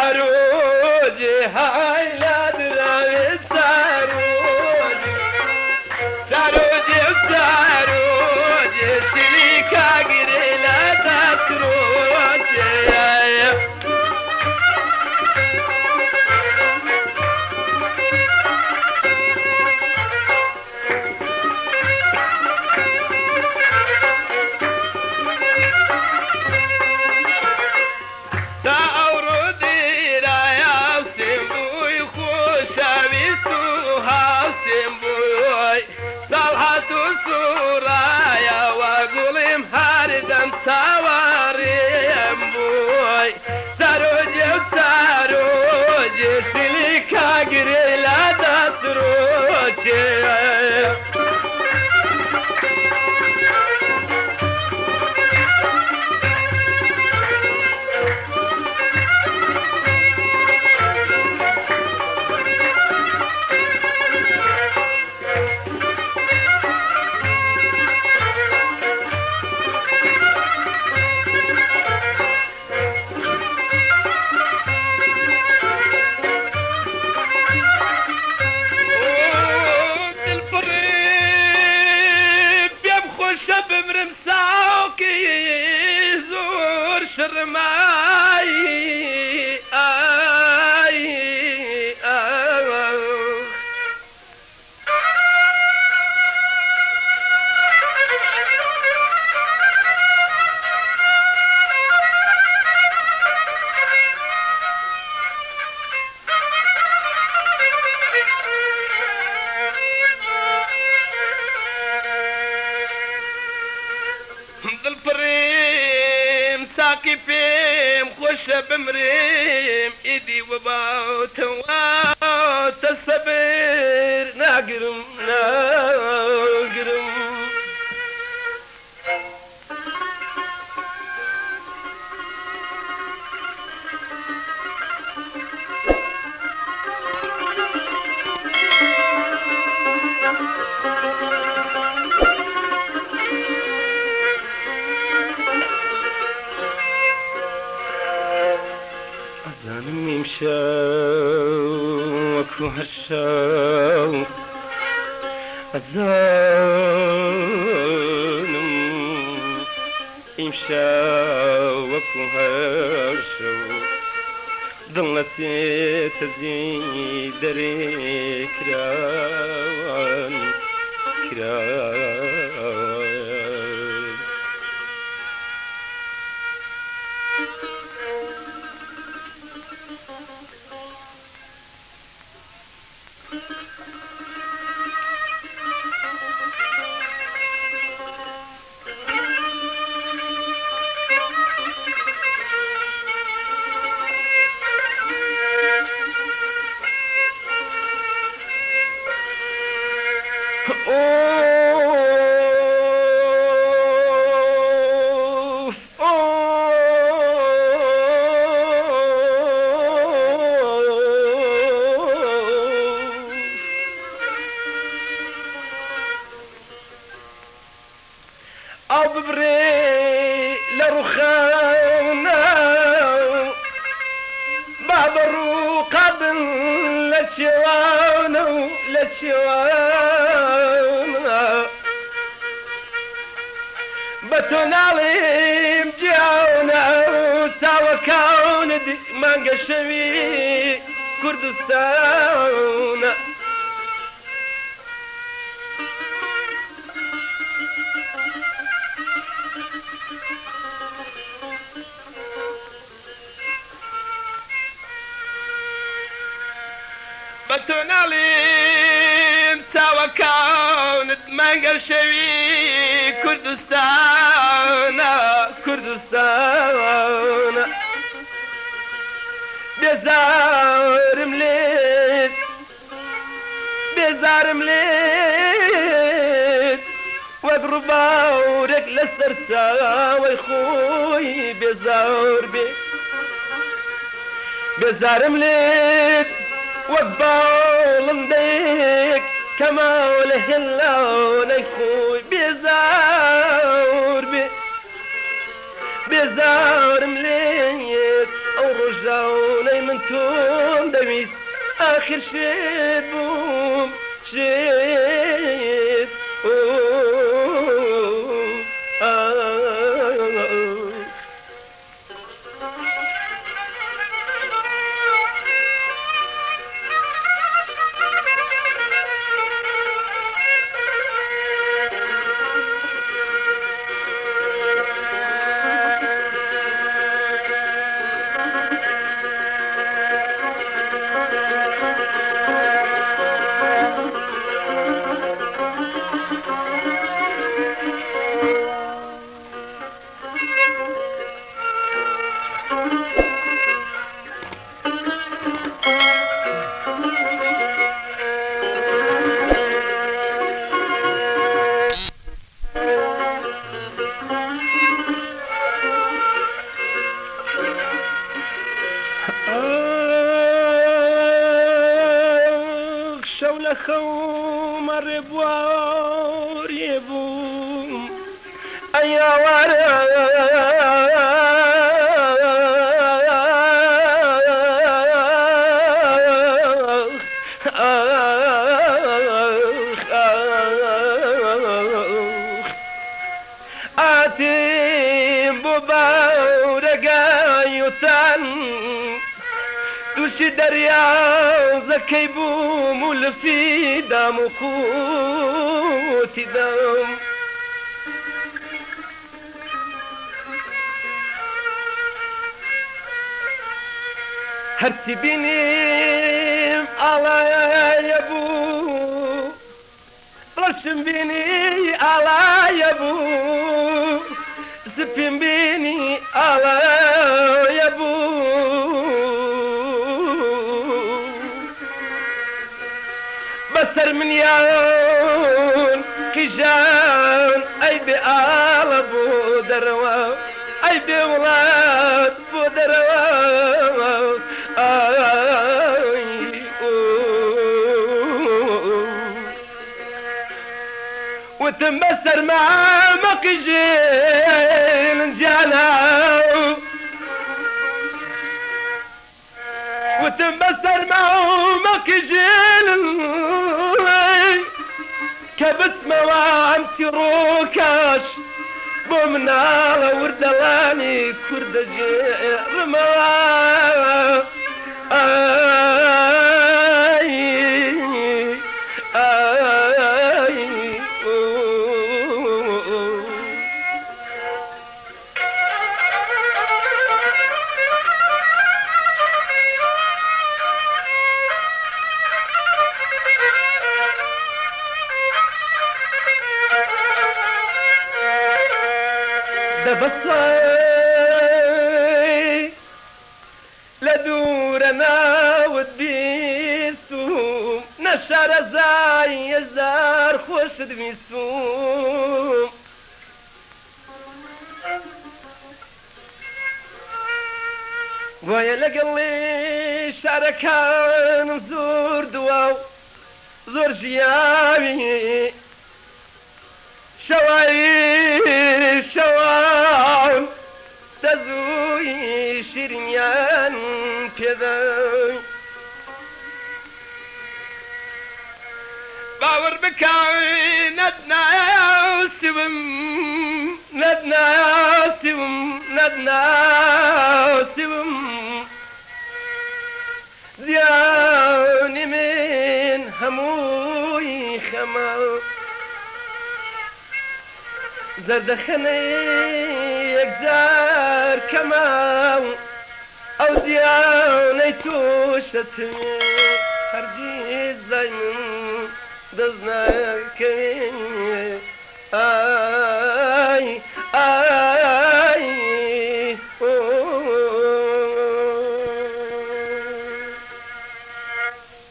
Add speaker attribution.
Speaker 1: ساروجی های لادراوی ساروجی ساروجی ساروجی شلیکا گری لە دەسترۆجی. تا ئەوڕۆ دیرایە سێم بووی خۆشەویست و هاوسێم بووی، ساڵ هات و سوڕایەوە گوڵیم هەردەم چاوەڕێم بووی. سەرۆجێ و سەرۆجێ شلیکا گرێ لە دەسترۆجێ. دڵپڕیم پێم خۆشە بمرم ساقی زۆر شرمایی ئای ئاخ. دڵپڕیم ساقی پێم خۆشە بمرم ئیدی وەباوتەوە تەسەبر ناگرم ناگرم. ئەزانم ئیمشەو وەکو هەر شەو، ئەزانم ئیمشەو وەکو هەر شەو دڵ نەچێتە جێی دەرێ کراوان کراوان. ئۆف ئۆف ئاو ببڕێ لە ڕوخانە با بە ڕووقابن لە چێوانە و لە چێوانە. بە تۆ ناڵێم جیاونە چاوەکانت مانگە شەوی کوردستانە. بە تۆ ناڵێم چاوەکانت مانگە شەوی کوردستانە کوردستانە. بێزارم لێت بێزارم لێت وەک ڕووبارێک لەسەر چاوەی خۆی بێزار بێ. بێزارم لێت وەک باڵندەیەک کە ماوە لە هێلانەی خۆی بێزار بێ. بێزارم لێت ئەو ڕۆژانەی من تۆم دەویست ئاخر شێت بووم شێت ئۆ ئاخ. ئاخ شەو لە خەومە ڕێبوارێ بووم ئەی ئاوارە ئاتیم بۆ باورەگای وتان تووشی دەریازەکەی بووم و لفی دام و قوتی دام. هەرچی بینیم ئاڵایە بوو، ڕەشم بینی ئاڵایە بوو، سپیم بینی ئاڵایە بوو. بەسەر منیان قیژان ئەی بێ ئاڵە بۆ دەرەوە، ئەی بێ وڵات بۆ دەرەوە. ئای ئۆ. وتم بەسەر مامە قیژێن جانا، وتم بەسەر مامە قیژێن کە بچمەوە ئەم چیڕۆکەش بۆ مناڵە وردەڵانی کوردە گێڕمەوە. ئای ئای ئۆ. دەبەسەی لە دوورە ناوت بیستوم، نەشارەزای یەزار خۆشت ویستوم. گوایە لەگەڵی شارەکانم زۆر دوا و زۆر ژیاوی، شەوایی شەوان دەزووی شیرینیان پێدای. باوەڕ بکە نەتناسیوم، نەتناسیوم، نەتناسیوم، زیانی من هەمووی خەمە. زەردەخەنەی یەکجار کەمە و ئەو زیانەی تووشەتێ هەرگیز لای من دەست ناکەوێ.